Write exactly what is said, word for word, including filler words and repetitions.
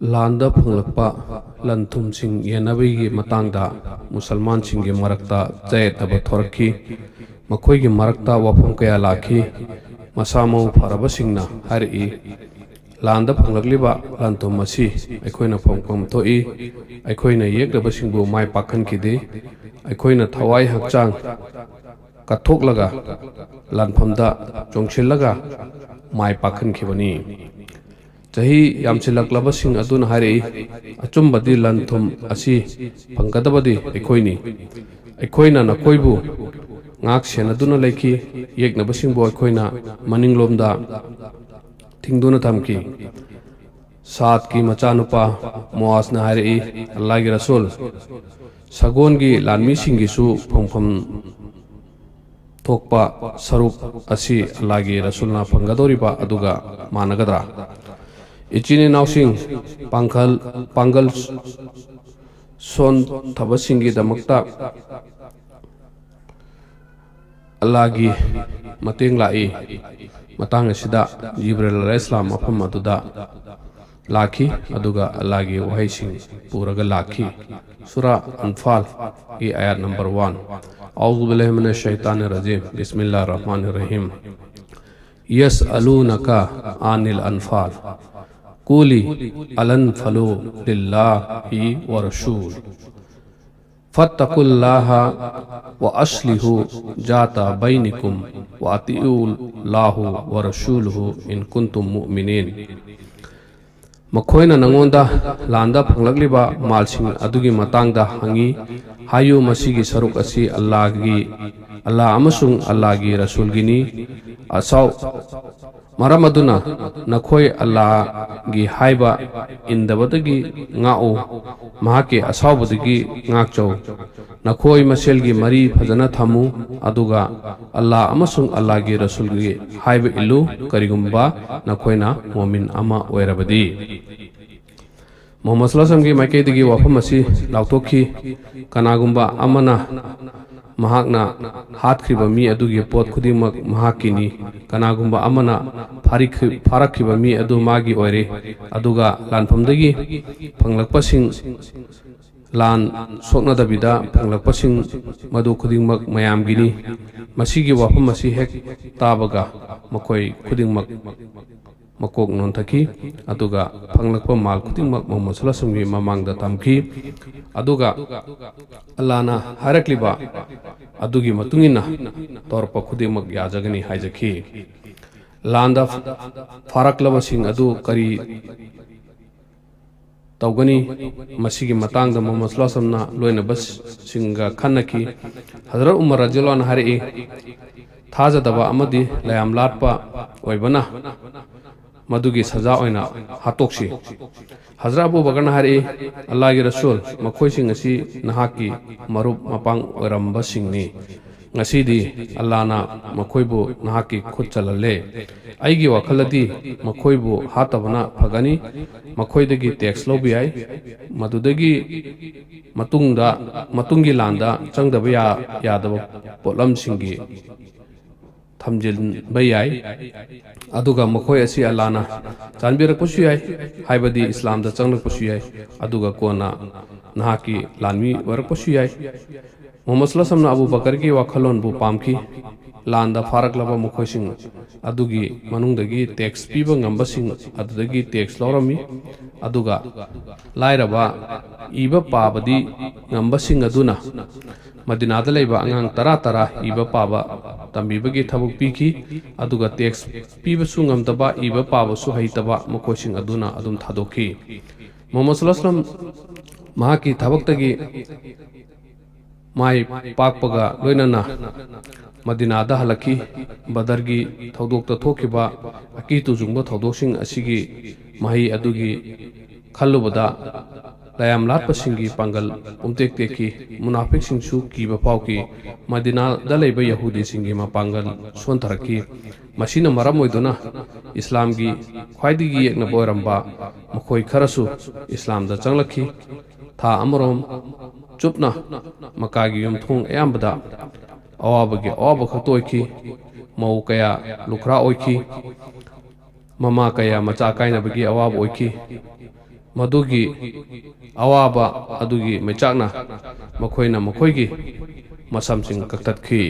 ꯂꯥꯟꯗ ꯐꯪꯂꯛꯄ ꯂꯟ ꯊꯨꯝꯁꯤꯡ ꯌꯦꯟꯅꯕꯒꯤ ꯃꯇꯥꯡꯗ ꯃꯨꯁꯜꯃꯥꯟꯁꯤꯡꯒꯤ ꯃꯔꯛꯇ ꯆꯌꯦꯠꯅꯕ ꯊꯣꯔꯛꯈꯤ꯫ ꯃꯈꯣꯏꯒꯤ ꯃꯔꯛꯇ ꯋꯥꯐꯝ ꯀꯌꯥ ꯂꯥꯛꯈꯤ꯫ ꯃꯁꯥ ꯃꯎ ꯐꯔꯕꯁꯤꯡꯅ ꯍꯥꯏꯔꯛꯏ, "ꯂꯥꯟꯗ ꯐꯪꯂꯛꯂꯤꯕ ꯂꯟ ꯊꯨꯝ ꯑꯁꯤ ꯑꯩꯈꯣꯏꯅ ꯐꯪꯐꯝ ꯊꯣꯛꯏ꯫ ꯑꯩꯈꯣꯏꯅ ꯌꯦꯛꯅꯕꯁꯤꯡꯕꯨ ꯃꯥꯏ ꯄꯥꯛꯍꯟꯈꯤꯗꯦ꯫ ꯑꯩꯈꯣꯏꯅ ꯊꯋꯥꯏ ꯍꯛꯆꯥꯡ ꯀꯠꯊꯣꯛꯂꯒ ꯂꯥꯟꯐꯝꯗ ꯆꯣꯡꯁꯤꯜꯂꯒ ꯃꯥꯏ ꯄꯥꯛꯍꯟꯈꯤꯕꯅꯤ꯫" ꯆꯍꯤ ꯌꯥꯝꯁꯤꯜꯂꯛꯂꯕꯁꯤꯡ ꯑꯗꯨꯅ ꯍꯥꯏꯔꯛꯏ, "ꯑꯆꯨꯝꯕꯗꯤ ꯂꯟ ꯊꯨꯝ ꯑꯁꯤ ꯐꯪꯒꯗꯕꯗꯤ ꯑꯩꯈꯣꯏꯅꯤ꯫ ꯑꯩꯈꯣꯏꯅ ꯅꯈꯣꯏꯕꯨ ꯉꯥꯛ ꯁꯦꯟꯅꯗꯨꯅ ꯂꯩꯈꯤ, ꯌꯦꯛꯅꯕꯁꯤꯡꯕꯨ ꯑꯩꯈꯣꯏꯅ ꯃꯅꯤꯡꯂꯣꯝꯗ ꯊꯤꯡꯗꯨꯅ ꯊꯝꯈꯤ꯫" ꯁꯥꯗꯀꯤ ꯃꯆꯥꯅꯨꯄꯥ ꯃꯨꯑꯥꯖꯅ ꯍꯥꯏꯔꯛꯏ, "ꯑꯜꯂꯥꯍꯒꯤ ꯔꯁꯨꯜ, ꯁꯒꯣꯜꯒꯤ ꯂꯥꯟꯃꯤꯁꯤꯡꯒꯤꯁꯨ ꯐꯪꯐꯝ ꯊꯣꯛꯄ ꯁꯔꯨꯛ ꯑꯁꯤ ꯑꯜꯂꯥꯍꯒꯤ ꯔꯁꯨꯜꯅ ꯐꯪꯒꯗꯧꯔꯤꯕ ꯑꯗꯨꯒ ꯃꯥꯟꯅꯒꯗ꯭ꯔꯥ? ꯏꯆꯤꯟ ꯏꯅꯥꯎꯁꯤꯡ, ꯄꯥꯡꯒꯜ, ꯄꯥꯡꯒꯜ ꯁꯣꯟꯊꯕꯁꯤꯡꯒꯤꯗꯃꯛꯇ ꯑꯜꯂꯥꯍꯒꯤ ꯃꯇꯦꯡ ꯂꯥꯛꯏ꯫" ꯃꯇꯥꯡ ꯑꯁꯤꯗ ꯖꯤꯕ꯭ꯔꯤꯜ ꯑꯂꯩꯍꯤꯁꯂꯥꯝ ꯃꯐꯝ ꯑꯗꯨꯗ ꯂꯥꯛꯈꯤ, ꯑꯗꯨꯒ ꯑꯜꯂꯥꯍꯒꯤ ꯋꯥꯍꯩꯁꯤꯡ ꯄꯨꯔꯒ ꯂꯥꯛꯈꯤ꯫ ꯁꯨꯔꯥ ꯑꯟꯐꯥꯜꯒꯤ ꯑꯥꯌꯥꯠ ꯅꯝꯕꯔ ꯋꯥꯟ꯫ أعوذ بالله من الشيطان الرجيم. بسم الله الرحمن الرحيم. يسألونك عن الأنفال. قل الأنفال لله والرسول. فاتقوا الله وأصلحوا ذات بينكم وأطيعوا الله ورسوله إن كنتم مؤمنين. ꯃꯈꯣꯏꯅ ꯅꯉꯣꯟꯗ ꯂꯥꯟꯗ ꯐꯪꯂꯛꯂꯤꯕ ꯃꯥꯜꯁꯤꯡ ꯑꯗꯨꯒꯤ ꯃꯇꯥꯡꯗ ꯍꯪꯉꯤ꯫ ꯍꯥꯏꯌꯨ, "ꯃꯁꯤꯒꯤ ꯁꯔꯨꯛ ꯑꯁꯤ ꯑꯜꯂꯥꯍꯒꯤ, ꯑꯜꯂꯥꯍ ꯑꯃꯁꯨꯡ ꯑꯜꯂꯥꯍꯒꯤ ꯔꯁꯨꯜꯒꯤꯅꯤ꯫" ꯑꯁꯥꯎ-, ꯃꯔꯝ ꯑꯗꯨꯅ ꯅꯈꯣꯏ ꯑꯜꯂꯥꯍꯒꯤ ꯍꯥꯏꯕ ꯏꯟꯗꯕꯗꯒꯤ ꯉꯥꯛꯎ, ꯃꯍꯥꯛꯀꯤ ꯑꯁꯥꯎꯕꯗꯒꯤ ꯉꯥꯛꯆꯧ꯫ ꯅꯈꯣꯏ ꯃꯁꯦꯜꯒꯤ ꯃꯔꯤ ꯐꯖꯅ ꯊꯝꯃꯨ, ꯑꯗꯨꯒ ꯑꯜꯂꯥꯍ ꯑꯃꯁꯨꯡ ꯑꯜꯂꯥꯍꯒꯤ ꯔꯁꯨꯜꯒꯤ ꯍꯥꯏꯕ ꯏꯜꯂꯨ, ꯀꯔꯤꯒꯨꯝꯕ ꯅꯈꯣꯏꯅ ꯃꯣꯃꯤꯟ ꯑꯃ ꯑꯣꯏꯔꯕꯗꯤ꯫ ꯃꯨꯍꯝꯃꯗ ꯁꯜꯂꯜꯂꯥꯍꯨ ꯑꯂꯥꯏꯍꯤ ꯋꯥꯁꯜꯂꯝꯒꯤ ꯃꯥꯏꯀꯩꯗꯒꯤ ꯋꯥꯐꯝ ꯑꯁꯤ ꯂꯥꯎꯊꯣꯛꯈꯤ꯫ ꯀꯅꯥꯒꯨꯝꯕ ꯑꯃꯅ ꯃꯍꯥꯛꯅ ꯍꯥꯠꯈ꯭ꯔꯤꯕ ꯃꯤ ꯑꯗꯨꯒꯤ ꯄꯣꯠ ꯈꯨꯗꯤꯡꯃꯛ ꯃꯍꯥꯛꯀꯤꯅꯤ꯫ ꯀꯅꯥꯒꯨꯝꯕ ꯑꯃꯅ ꯐꯥꯔꯤꯈꯤ-, ꯐꯥꯔꯛꯈꯤꯕ ꯃꯤ ꯑꯗꯨ ꯃꯥꯒꯤ ꯑꯣꯏꯔꯦ, ꯑꯗꯨꯒ ꯂꯥꯟꯐꯝꯗꯒꯤ ꯐꯪꯂꯛꯄꯁꯤꯡ, ꯂꯥꯟ ꯁꯣꯛꯅꯗꯕꯤꯗ ꯐꯪꯂꯛꯄꯁꯤꯡ, ꯃꯗꯨ ꯈꯨꯗꯤꯡꯃꯛ ꯃꯌꯥꯝꯒꯤꯅꯤ꯫ ꯃꯁꯤꯒꯤ ꯋꯥꯐꯝ ꯑꯁꯤ ꯍꯦꯛ ꯇꯥꯕꯒ ꯃꯈꯣꯏ ꯈꯨꯗꯤꯡꯃꯛ ꯃꯀꯣꯛ ꯅꯣꯟꯊꯈꯤ, ꯑꯗꯨꯒ ꯐꯪꯂꯛꯄ ꯃꯥꯜ ꯈꯨꯗꯤꯡꯃꯛ ꯃꯨꯍꯝꯃꯗ ꯁꯜꯂꯜꯂꯥꯍꯨ ꯑꯂꯥꯏꯍꯤ ꯋꯥꯁꯜꯂꯝꯒꯤ ꯃꯃꯥꯡꯗ ꯊꯝꯈꯤ꯫ ꯑꯗꯨꯒ ꯑꯜꯂꯥꯍꯅ ꯍꯥꯏꯔꯛꯂꯤꯕ ꯑꯗꯨꯒꯤ ꯃꯇꯨꯡ ꯏꯟꯅ ꯇꯧꯔꯛꯄ ꯈꯨꯗꯤꯡꯃꯛ ꯌꯥꯖꯒꯅꯤ ꯍꯥꯏꯖꯈꯤ꯫ ꯂꯥꯟꯗ ꯐꯥꯔꯛꯂꯕꯁꯤꯡ ꯑꯗꯨ ꯀꯔꯤ ꯇꯧꯒꯅꯤ? ꯃꯁꯤꯒꯤ ꯃꯇꯥꯡꯗ ꯃꯨꯍꯝꯃꯗ ꯁꯜꯂꯜꯂꯥꯍꯨ ꯑꯂꯥꯏꯍꯤ ꯋꯥꯁꯜꯂꯝꯅ ꯂꯣꯏꯅꯕꯁꯤꯡꯒ ꯈꯟꯅꯈꯤ꯫ ꯍꯖꯔꯠ ꯎꯃꯔ ꯔꯗꯤꯌꯜꯂꯥꯍꯨ ꯑꯟꯍꯨꯅ ꯍꯥꯏꯔꯛꯏ, ꯊꯥꯖꯗꯕ ꯑꯃꯗꯤ ꯂꯌꯥꯝ ꯂꯥꯠꯄ ꯑꯣꯏꯕꯅ ꯃꯗꯨꯒꯤ ꯁꯖꯥ ꯑꯣꯏꯅ ꯍꯥꯠꯇꯣꯛꯁꯤ꯫ ꯍꯖꯔꯠ ꯑꯕꯨ ꯕꯀꯔꯅ ꯍꯥꯏꯔꯛꯏ, "ꯑꯜꯂꯥꯍꯒꯤ ꯔꯁꯨꯜ, ꯃꯈꯣꯏꯁꯤꯡ ꯑꯁꯤ ꯅꯍꯥꯛꯀꯤ ꯃꯔꯨꯞ ꯃꯄꯥꯡ ꯑꯣꯏꯔꯝꯕꯁꯤꯡꯅꯤ꯫ ꯉꯁꯤꯗꯤ ꯑꯜꯂꯥꯍꯅ ꯃꯈꯣꯏꯕꯨ ꯅꯍꯥꯛꯀꯤ ꯈꯨꯠ ꯆꯜꯍꯜꯂꯦ꯫ ꯑꯩꯒꯤ ꯋꯥꯈꯜꯗꯗꯤ ꯃꯈꯣꯏꯕꯨ ꯍꯥꯠꯇꯕꯅ ꯐꯒꯅꯤ꯫ ꯃꯈꯣꯏꯗꯒꯤ ꯇꯦꯛꯁ ꯂꯧꯕ ꯌꯥꯏ꯫ ꯃꯗꯨꯗꯒꯤ ꯃꯇꯨꯡꯗ, ꯃꯇꯨꯡꯒꯤ ꯂꯥꯟꯗ ꯆꯪꯗꯕ ꯌꯥ-, ꯌꯥꯗꯕ ꯄꯣꯠꯂꯝꯁꯤꯡꯒꯤ ꯊꯝꯖꯤꯟꯕ ꯌꯥꯏ꯫ ꯑꯗꯨꯒ ꯃꯈꯣꯏ ꯑꯁꯤ ꯑꯜꯂꯥꯍꯅ ꯆꯥꯟꯕꯤꯔꯛꯄꯁꯨ ꯌꯥꯏ, ꯍꯥꯏꯕꯗꯤ ꯏꯁꯂꯥꯝꯗ ꯆꯪꯂꯛꯄꯁꯨ ꯌꯥꯏ, ꯑꯗꯨꯒ ꯀꯣꯟꯅ ꯅꯍꯥꯛꯀꯤ ꯂꯥꯟꯃꯤ ꯑꯣꯏꯔꯛꯄꯁꯨ ꯌꯥꯏ꯫" ꯃꯨꯍꯝꯃꯗ ꯁꯜꯂꯜꯂꯥꯍꯨ ꯑꯂꯥꯏꯍꯤ ꯋꯥꯁꯜꯂꯝꯅ ꯑꯕꯨ ꯕꯀꯔꯒꯤ ꯋꯥꯈꯜꯂꯣꯟꯕꯨ ꯄꯥꯝꯈꯤ꯫ ꯂꯥꯟꯗ ꯐꯥꯔꯛꯂꯕ ꯃꯈꯣꯏꯁꯤꯡ ꯑꯗꯨꯒꯤ ꯃꯅꯨꯡꯗꯒꯤ ꯇꯦꯛꯁ ꯄꯤꯕ ꯉꯝꯕꯁꯤꯡ ꯑꯗꯨꯗꯒꯤ ꯇꯦꯛꯁ ꯂꯧꯔꯝꯃꯤ, ꯑꯗꯨꯒ ꯂꯥꯏꯔꯕ ꯏꯕ ꯄꯥꯕꯗꯤ ꯉꯝꯕꯁꯤꯡ ꯑꯗꯨꯅ ꯃꯗꯤꯅꯥꯗ ꯂꯩꯕ ꯑꯉꯥꯡ ꯇꯔꯥ ꯇꯔꯥ ꯏꯕ ꯄꯥꯕ ꯇꯝꯕꯤꯕꯒꯤ ꯊꯕꯛ ꯄꯤꯈꯤ, ꯑꯗꯨꯒ ꯇꯦꯛꯁ ꯄꯤꯕꯁꯨ ꯉꯝꯗꯕ, ꯏꯕ ꯄꯥꯕꯁꯨ ꯍꯩꯇꯕ ꯃꯈꯣꯏꯁꯤꯡ ꯑꯗꯨꯅ ꯑꯗꯨꯝ ꯊꯥꯗꯣꯛꯈꯤ꯫ ꯃꯨꯍꯝꯃꯗ ꯁꯜꯂꯜꯂꯥꯍꯨ ꯑꯂꯥꯏꯍꯤ ꯋꯥꯁꯜꯂꯝ ꯃꯍꯥꯛꯀꯤ ꯊꯕꯛꯇꯒꯤ ꯃꯥꯏ ꯄꯥꯛꯄꯒ ꯂꯣꯏꯅꯅ ꯃꯗꯤꯅꯥꯗ ꯍꯜꯂꯛꯈꯤ꯫ ꯕꯗꯔꯒꯤ ꯊꯧꯗꯣꯛꯇ ꯊꯣꯛꯈꯤꯕ ꯑꯀꯤ ꯇꯨꯖꯨꯡꯕ ꯊꯧꯗꯣꯛꯁꯤꯡ ꯑꯁꯤꯒꯤ ꯃꯍꯩ ꯑꯗꯨꯒꯤ ꯈꯜꯂꯨꯕꯗ ꯂꯌꯥꯝ ꯂꯥꯠꯄꯁꯤꯡꯒꯤ ꯄꯥꯡꯒꯜ ꯄꯨꯝꯇꯦꯛ ꯇꯦꯛꯈꯤ꯫ ꯃꯨꯅꯥꯐꯤꯛꯁꯤꯡꯁꯨ ꯀꯤꯕ ꯐꯥꯎꯈꯤ꯫ ꯃꯗꯤꯅꯥꯗ ꯂꯩꯕ ꯌꯍꯨꯗꯤꯁꯤꯡꯒꯤ ꯃꯄꯥꯡꯒꯜ ꯁꯣꯟꯊꯔꯛꯈꯤ꯫ ꯃꯁꯤꯅ ꯃꯔꯝ ꯑꯣꯏꯗꯨꯅ ꯏꯁꯂꯥꯝꯒꯤ ꯈ꯭ꯋꯥꯏꯗꯒꯤ ꯌꯦꯛꯅꯕ ꯑꯣꯏꯔꯝꯕ ꯃꯈꯣꯏ ꯈꯔꯁꯨ ꯏꯁꯂꯥꯝꯗ ꯆꯪꯂꯛꯈꯤ꯫ ꯊꯥ ꯑꯃꯔꯣꯝ ꯆꯨꯞꯅ ꯃꯀꯥꯒꯤ ꯌꯨꯝꯊꯣꯡ ꯑꯌꯥꯝꯕꯗ ꯑꯋꯥꯕꯒꯤ ꯑꯋꯥꯕ ꯈꯛꯇ ꯑꯣꯏꯈꯤ꯫ ꯃꯧ ꯀꯌꯥ ꯂꯨꯈ꯭ꯔꯥ ꯑꯣꯏꯈꯤ꯫ ꯃꯃꯥ ꯀꯌꯥ ꯃꯆꯥ ꯀꯥꯏꯅꯕꯒꯤ ꯑꯋꯥꯕ ꯑꯣꯏꯈꯤ꯫ ꯃꯗꯨꯒꯤ ꯑꯋꯥꯕ ꯑꯗꯨꯒꯤ ꯃꯩꯆꯥꯛꯅ ꯃꯈꯣꯏꯅ ꯃꯈꯣꯏꯒꯤ ꯃꯁꯝꯁꯤꯡ ꯀꯛꯊꯠꯈꯤ꯫